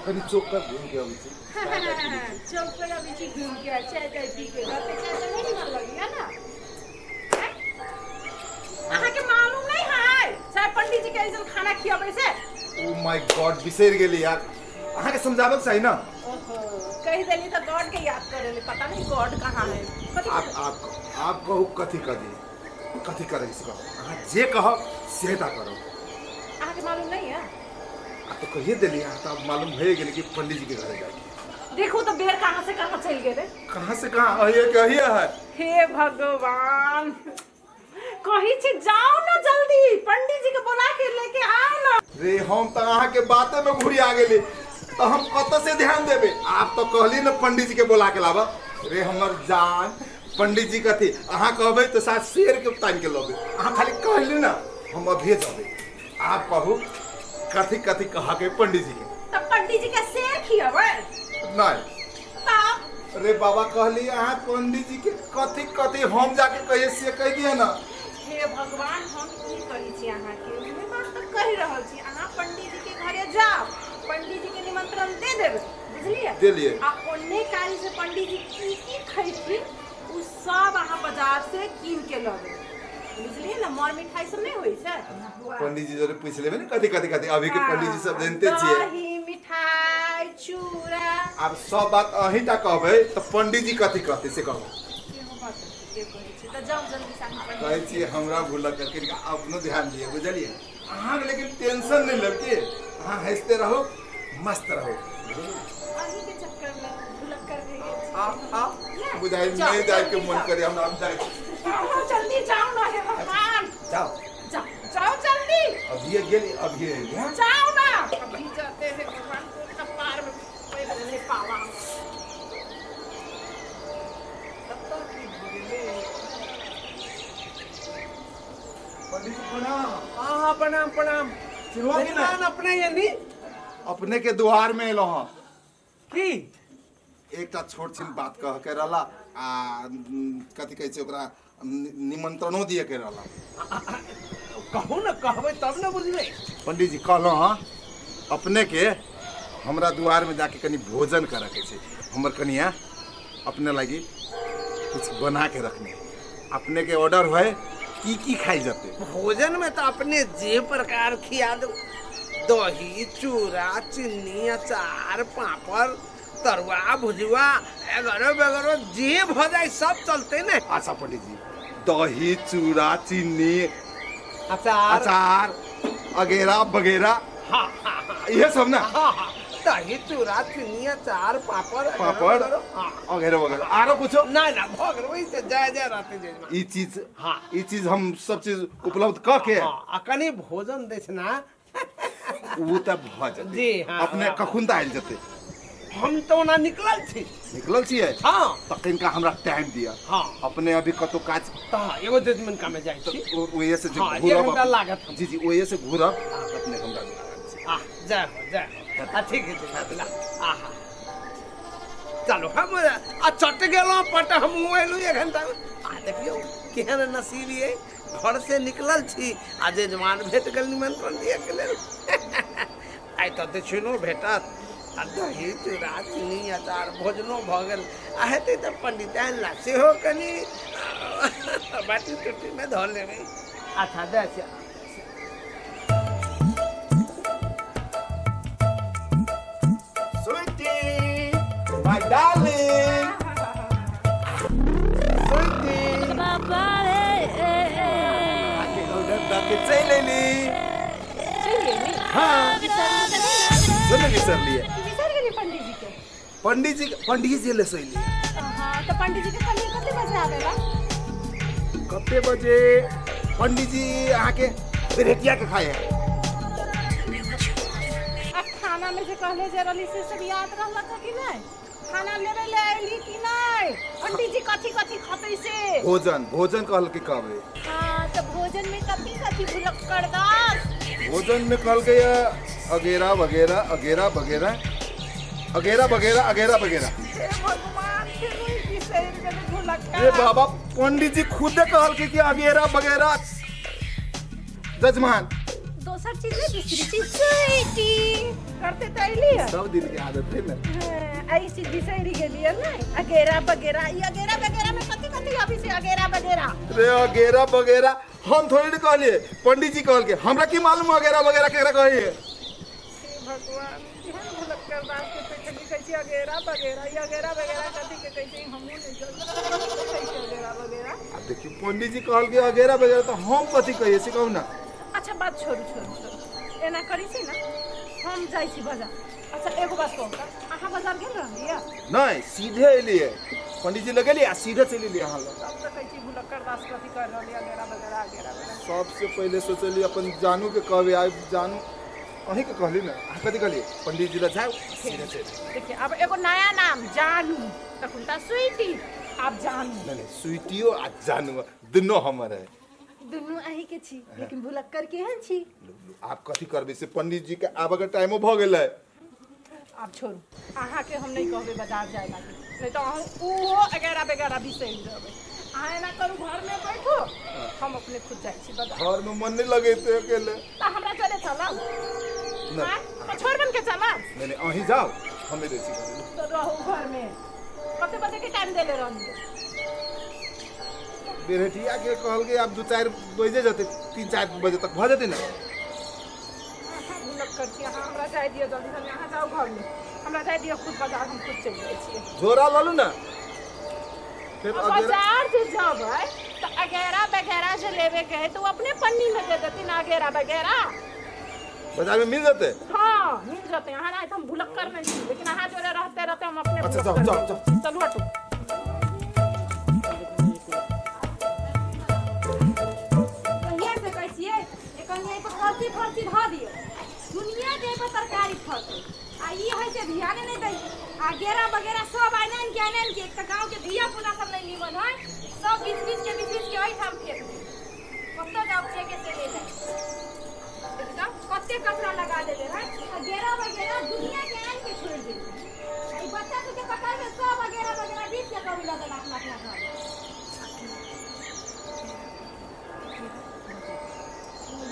कनी चौक पर घूम के अबै छी। चाय ताय पी लै छी। चौक पर अबै छी घूम के, चाय ताय पी के, घर पे चाय तऽ नहि निमन लगैया ना। हैं? अहाँके मालूम नहीं है चाहे पंडित जी के ऐसन खाना खियाबै से? ओ my God, बिसरि गेली यार। अहाँके समझाबक चाही ना। ओहो, कहि देली तऽ गॉड के याद करे ले, पता नहीं गॉड कहाँ है। कथी? आप कहू, कथी करी, कथी करै से कहू। अहाँ जे कहब से टा करब। अहाँके मालूम नहीं है? आ तो कहिए देली अहाँ तऽ, आब मालूम भए गेलै कि पंडित जी के घरे जाके। देखू तऽ बेर कहाँ से कहाँ चलि गेलै। कहाँ से कहाँ अहिए कहिए है। हे भगवान, कही छी जाओ ना जल्दी, पंडित जी के बोला के लेके आओ ना। रे, हम तऽ अहाँके बाते में घुरिया गेली, तऽ हम कतऽ से ध्यान देबै? आप तऽ कहली ने पंडित जी के बोला के लाबऽ। रे हमर जान, पंडित जी कथी, अहाँ कहबै तऽ साथ शेर के तानि के लबै। अहाँ खाली कहली ना, हम अभिये जबै। आप कहू, कथी कथी कह के पंडित जी के? तब पंडित जी के शेर खियबै? नहीं। तब? अरे बाबा, कहली अहाँ पंडित जी के कथी कथी हम जाके कहिए से कह दिए ना। हे भगवान, हम की कहै छी अहाँके, उहे बात तऽ कहि रहल छी। अहाँ पंडित जी के घरे जाउ, पंडित जी के निमंत्रण दे देबै, बुझलियै? देलियै। आ ओन्ने काल्हि से पंडित जी की की खैथिन, उ सब अहाँ बाजार से कीन के लबै, बुझलियै ने? मर मिठाई सब नहि होइ छै। पंडित जी जरे पूछ लेबै ने कथी कथी कथी। अभी के पंडित जी सब जानते छियै। दही, मिठाई, चूड़ा। आब सब बात अहीं टा कहबै तऽ पंडित जी कथी कहतै से कहबै। सेहो बात ठीके कहै छी। तऽ जाउ जल्दी से अहाँ पंडित कहै जी। छियै हमरा भूलक करके अपनो ध्यान दिअ, बुझलियै? अहाँके लेकिन टेंशन नहि लेब के, अहाँ हँसिते रहू, मस्त रहू, बुझलियै? अहीं के चक्कर में भुलक्कड़ भए गेल छी। आ आ बुझाइ जाउ, नहि जाइके जल्दी मन जाउ। करे हमरा, हम जाइ छी। जाउ, जल्दी जाउ ना, हे भगवान। जाओ। जाओ जाओ जल्दी। अभी गेली, अभी अयली, हाँ? जाओ ना, अभी जाते हैं। भगवान को कपार में पैर नहीं पावा। कतऽ की भऽ गेलै? पंडित जी प्रणाम। हाँ हाँ, प्रणाम प्रणाम। चिन्हवा कि नहि? जजमान अपने यानी अपने के दुआर में एलो हँ। की? एकटा छोट छिन बात कह के रहला आ कथी कहै छै ओकरा, निमंत्रणो दिए के रहला। कहू ने, कहबै तब ने बुझबै। पंडित जी, कहलहुँ हँ अपने के हमरा दुआर में जाके कनी भोजन करऽ के छै। हमर कनिया अपने लागी कुछ बना के रखने। अपने के ऑर्डर होय, की की खाइ जते? भोजन में तो अपने जे प्रकार खिया दो, दही, चूड़ा, चीनी, अचार, पापड़, तरुआ, भुजुआ, एगरो बगरो जे भ जाए सब चलते ने। अच्छा पंडित जी, दही, चूड़ा, चीनी, अचार, अचार अगेरा वगैरह। हाँ हाँ हाँ। इहे सब ना? हाँ हाँ, दही, चूड़ा, चीनी, अचार, पापड़, अगेरा पापड़। बगेरा, हाँ। अगेरा वगैरह, आरो कुछो? ना ना, भ गेल, वही से जय जय रहते जजमान। ई चीज? हाँ। ई चीज हम सब चीज उपलब्ध क के। हाँ, आ कनी भोजन दै छै ना। उ तऽ भऽ जेतै। जी, हाँ, अपने हाँ। कखन तऽ आयल जेतै? हम तऽ ओना निकलल छी। निकलल छियै? हाँ। तखन का हमरा टाइम दिअ। हाँ। अपने अभी कतौ काज? तऽ एगो जजमेंट कामे जाइ छी। ओहे से जे हाँ, एक घुरब घंटा लागत हमरा। जी जी, ओहे से घुरब अपने हमरा। आ जय हो, जय हो। आ ठीक है, ठीक है, ला, आहा, चलो हम आ चट गेलहुँ पट, हम एलहुँ एक घंटा में। आ देखियौ केहन नसीब ये, घर से निकलल छी आ जजमान भेट गेल निमंत्रण दिअ के लेल। आइ तऽ दक्षिणो भेटत आ दही, चूड़ा, चीनी, अचार भोजनो भऽ गेल। आ हेतै तऽ पंडिताइन ला सेहो कनि बाटी चुट्टीमे धऽ लेबै। अच्छा, जाइ छी। Sweetie, my darling, sweetie. आके ऑर्डर दऽ के चलि अयली। चलि गेली? हाँ। बिसरली तऽ नहि ने? से नहि बिसरलियै। बिसरि गेली पंडित जी के? पंडित जी, पंडित जी ले सैली। हाँ, तऽ पंडित जी के कहियो कते बजे आवेला? कते बजे पंडित जी अहाँके बेरेटिया के खाए है। आ खाना में जे कहले जे रहली से सब याद रहलक कि नहि? खाना लेबे ले अयली कि नहि? पंडित जी कथी कथी खतै से? भोजन, भोजन कहलकै कहबै। हाँ, तऽ भोजन में कथी कथी, भुलक्कड़ दास? भोजन में कहलकै या अगेरा वगैरह, अगेरा वगैरह, अगेरा वगैरह, अगेरा वगैरह। हे भगवान, फिर वही बिसरि गेलै भुलक्कड़। ए बाबा, पंडित जी खुदे कहलकै कि अगेरा वगैरह जजमान। दोसर चीज नहीं बिसरी छी स्वीटी करते तऽ अयली है सब दिन के आदत है ना। हाँ, आ ई चीज बिसरी गेलियै ने अगेरा बगेरा। ई अगेरा बगेरा में कथी कथी अभी से अगेरा बगेरा? रे अगेरा बगेरा हम थोड़ी ने कहलिए, पंडित जी कहलके, हमरा की मालूम अगेरा बगेरा केकरा कहिए। हे भगवान, केहन भुलक्कर बात के पेटली कहै छी अगेरा बगेरा। ई अगेरा बगेरा कथी के कहै छै हमहूँ नहि जानै कहै छै अगेरा बगेरा। आब देखियौ पंडित जी कहलके अगेरा बगेरा तऽ हम कथी कहिए से कहू ना। अच्छा बात छोड़ू छोड़ू छोड़ू, एना करै छी ना, हम जाइ छी बाजार। अच्छा एगो बात कहू तऽ अहाँ बाजार गेल रहलियै? नहीं, सीधे एलिए, पंडित जी लगेलिए आ सीधे चलि एलिए अहाँ लग। तब तऽ कहै छी भुलक्कर दास कथी कर रहलियै अगेरा बगेरा अगेरा बगेरा। सबसे पहिले सोचलिए अपन जानू के कहबे, आइ जानू अहीं के कहली ना, अहाँ कथी कहलिए? पंडित जी लग जाओ सीधे चलि। देखिए अब एगो नया नाम जानू, तखुनता स्वीटी, आब जानू। नहीं नहीं, स्वीटियो आ जानू दुनू हमर है। दुनू अहीं के छी, लेकिन भुलक्कर केहन छी? आब कथी करबै से पंडित जी के आबऽ के टाइमो भऽ गेलै। आब छोड़ू, अहाँके हम नहि कहबै बाजार जाय लागी, नहि तऽ अहूँ ओहो अगैरह वगैरह बिसरि जेबै। अहाँ एना करू, घरमे बैठू, हम अपने खुद जाइ छी बाजार। घरमे मन नहि लगैते अकेले। तऽ हमरा चले चलब? नहि। आँय? तऽ छोड़ बन के चलब? नहीं नहीं, अहीं जाओ, हमें रहै छी घरमे। तऽ रहू घरमे। कते बजे के टाइम देले रहलियै? बेरहटिया के कहलकै आब 2-4 बजे जेतै, 3-4 बजे तक भऽ जेतै ने। अहाँ भुलक्कर छी। अहाँ हमरा जाय दिअ जल्दी से, अहाँ जाउ घरमे, हमरा जाय दिअ खुद बाजार, हम खुद चलि जाइ छियै। झोरा लऽ लू ने फेर। आ बाजार जे जेबै तऽ अगैरह वगैरह जे लेबे के है तऽ ओ अपने पन्नी में दे देथिन अगैरह वगैरह। बाजार में मिल जेतै? हाँ मिल जेतै। अहाँ नहीं तऽ हम भुलक्कर नहीं छी, लेकिन अहाँ जोड़े रहते रहते हम अपने अच्छा, जाओ, भुलक्कर जाओ, छी। जाओ। चलू हटू। कहिया से कहै छियै एखन एहि पर करची फरची धऽ दियौ, दुनिया के एहि पर तरकारी फड़तै, आ ई है से ध्याने नहि दै। आ गेरा बगेरा सब आनि आनि के आनि आनि के, एक तऽ गाँव के धिया पुता सब नहि नीमन है, सब बीच बीच के बीच बीच के एहिठाम फेंक दे, कतऽ जाउ फेंके से नहि जाइ। देखियौ कते कचरा लगा देले है, आ गेरा बगेरा दुनिया के आनि के छोड़ि देले। आ ई बच्चा सबके पकड़मे सब अगेरा बगेरा बीच के करू लऽ देलक अपना अपना घर।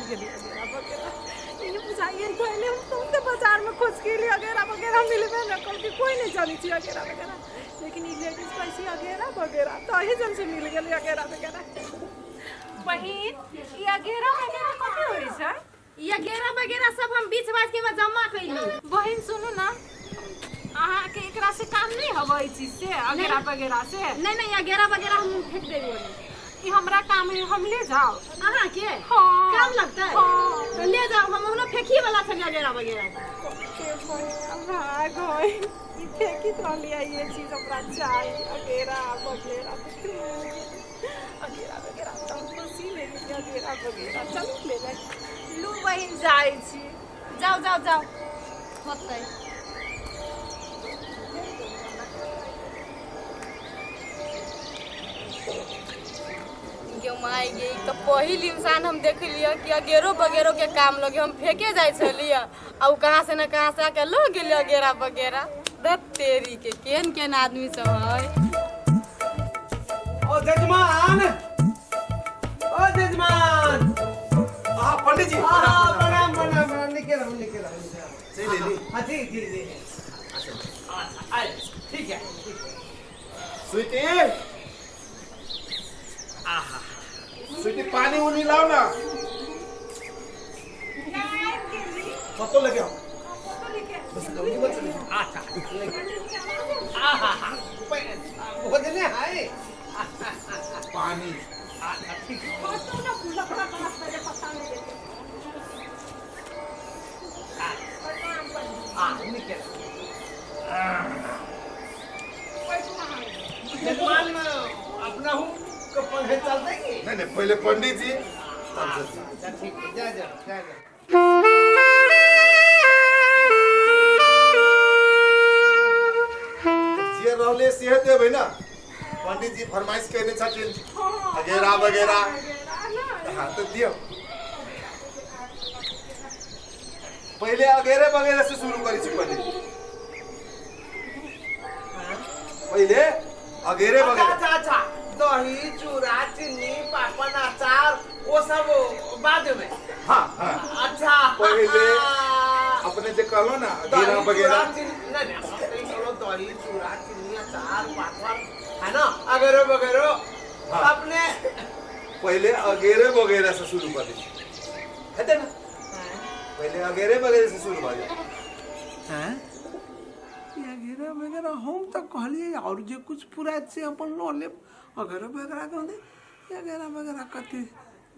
अगेरा वगैरह ई बुझाइए पहले हम तुमसे बाजार में खोज के लिए अगेरा वगैरह मिलबे न कल कि कोई नहीं जानी छी अगेरा वगैरह, लेकिन ई लेडीज कैसी अगेरा वगैरह तो अही जन से मिल गेल अगेरा वगैरह। बहिन ई अगेरा वगैरह कथी होइ छै? ई अगेरा वगैरह सब हम बीच बाज के में जमा कैली। बहिन सुनू ना, अहाँके एकरा से काम नहीं हवे ई चीज से, अगेरा वगैरह से? नहीं नहीं, अगेरा वगैरह हम फेंक देबे ओने। ई हमरा काम है, हम ले जाओ। अहाँ के हाँ। काम लगता है? हाँ। तो ले जाओ, हम ओहनो फेंकी वाला छलियै अगेरा वगैरह। के बढ़िया भाग होय, ई फेंकित रहलियै, ये चीज हमरा चाही अगेरा वगैरह। देखियौ मिल गेल अगेरा वगैरह, तऽ हम खुशी ले गेलियै अगेरा वगैरह। चलू ले जाय। लू बहिन जाइ छी। जाओ जाओ जाओ, होतै। गे माय गे, ई तऽ पहिल इंसान हम देखलियै कि अगेरो बगेरो के काम लगे हम फेंके जाइ छलियै, आ उ कहाँ से न कहाँ से आके लऽ गेलै अगेरा बगेरा। धत तेरी के, केहन केहन आदमी सब है। ओ जजमान, ओ जजमान। हाँ पंडित जी। हाँ, प्रणाम प्रणाम प्रणाम। निके रहू निके रहू निके रहू। चलि एली? हाँ जी जी जी, अच्छा आइ ठीक है ठीक है। स्वीटी, स्वीटी पानी उनी लाओ ना। कतो लेके आओ बस, गौरी बच। अच्छा आहा, भोजने है पानी। अच्छा ठीक है। कतौ ना भुलक्कर बात बजे पता नहीं देते। प्रणाम पंडित। आ निके रहू। बैठू अहाँ। जजमान अपना हूँ के पढ़े चलते की? नहीं नहीं, पहले पंडित जी तब जजमान। अच्छा ठीक है, जा जा जा जा। जे रहले सेहे देबै ना, पंडित जी फरमाइश केने छथिन अगेरा वगैरह। हाँ तो दियौ, पहिले अगेरे वगैरह से शुरू करै छी पंडित जी, पहिले अगेरे अच्छा वगैरह। अच्छा अच्छा, दही चूड़ा चीनी पापड़ अचार वो सब बाद में? हाँ हाँ। अच्छा। पहिले अपने जे कहलो ना अगेरा दही बगेरा चूड़ा चीनी नहीं नहीं, हम तो ई कहलो दही चूड़ा चीनी अचार पापड़ है ना, अगेरो बगेरो। हाँ। अपने पहिले अगेरे बगेरा से शुरू कर दी हेतै ना? पहिले अगेरे बगेरे से शुरू भऽ जाए। हैं? ई अगेरा बगेरा हम तऽ कहलियै और जे कुछ पुरात से अपन लऽ लेब, अगेरा बगेरा कहने ई अगेरा बगेरा कथी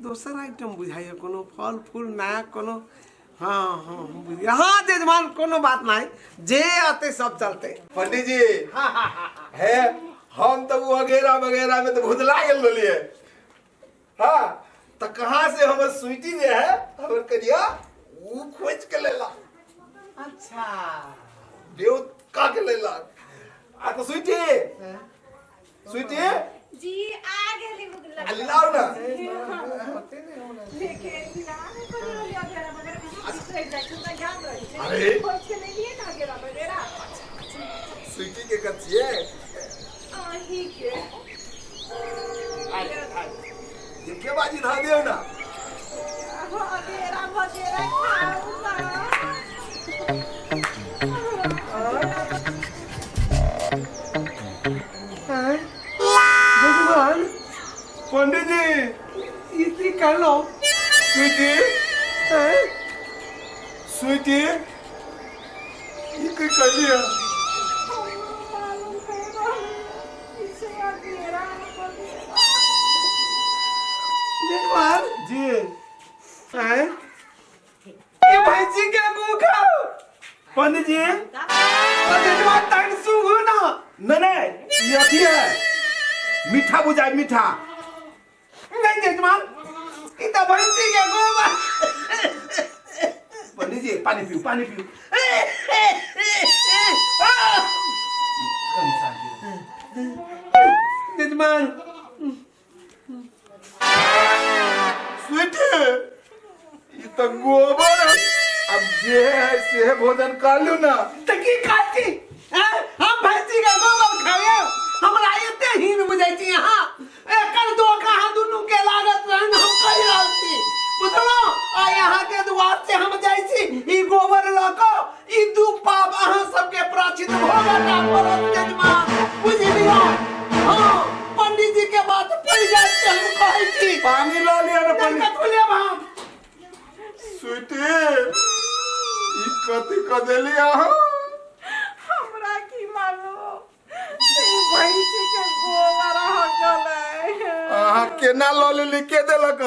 दोसर आइटम बुझाइए, कोनो फल फूल नया कोनो। हाँ हाँ हम बुझ, हाँ जजमान कोनो बात नहीं, जे आते सब चलते। पंडित जी हाँ हाँ हाँ है हम तो वो अगेरा वगैरह में तो भुतला गेल रहलिए। हाँ तो कहाँ से हमर स्वीटी जे है हमर करिया वो खोज के लेला। अच्छा देव का के लेला। आ तो स्वीटी स्वीटी जी आ गेली बुगला। आ लाओ ना। लेकिन ध्यान को नहीं रहली अगेरा बगेरा, कहाँ बिसरि जाइ छै, हमरा याद रहै छै। अरे। खोज के लेलियै ने अगेरा बगेरा। स्वीटी के कथिए अहीं के के बाजी धा दियो ना। अगेरा बगेरा खाउ ना। हैं? जजमान पंडित जी ई की कहलो? स्वीटी हैं? स्वीटी ई की कहलिए? मालूम है इसे अगेरा बगेरा। जजमान जी हैं? ये भैंसी के मुंह खाओ। पंडित जी तो जजमान तन सुगु ना। नहीं नहीं ये अथी है मीठा बुझाए मीठा। नहीं जजमान ई तो भैंसी के गोबर। पंडित जी पानी पियो पानी पियो। जजमान स्वीटी ई तो गोबर है। अब जे है से भोजन कर लू ना। तो की खाइ छी? हैं? हम भैंसी के गोबर खाइयो? हमरा एते हीन बुझै छी अहाँ? एकर दोख अहाँ दुनू के लागत रहन हम कहि रहल छी, बुझलहुँ? आ अहाँ के दुआर से हम जाइ छी ई गोबर लऽ कऽ, ई दू पाप अहाँ सबके प्राचित भोगऽ टा पड़त जजमान, बुझि लिअ। हाँ पंडित जी के बात पड़ि जायत से हम कहै छी। पानी लऽ लिअ ना नहि पंडित। कथू लेब हम। स्वीटी ई कथी कऽ देली अहाँ? हमरा की मालूम ई भैंसी के गोबर हो गेलै। अहाँ केना लऽ लेली? के देलक?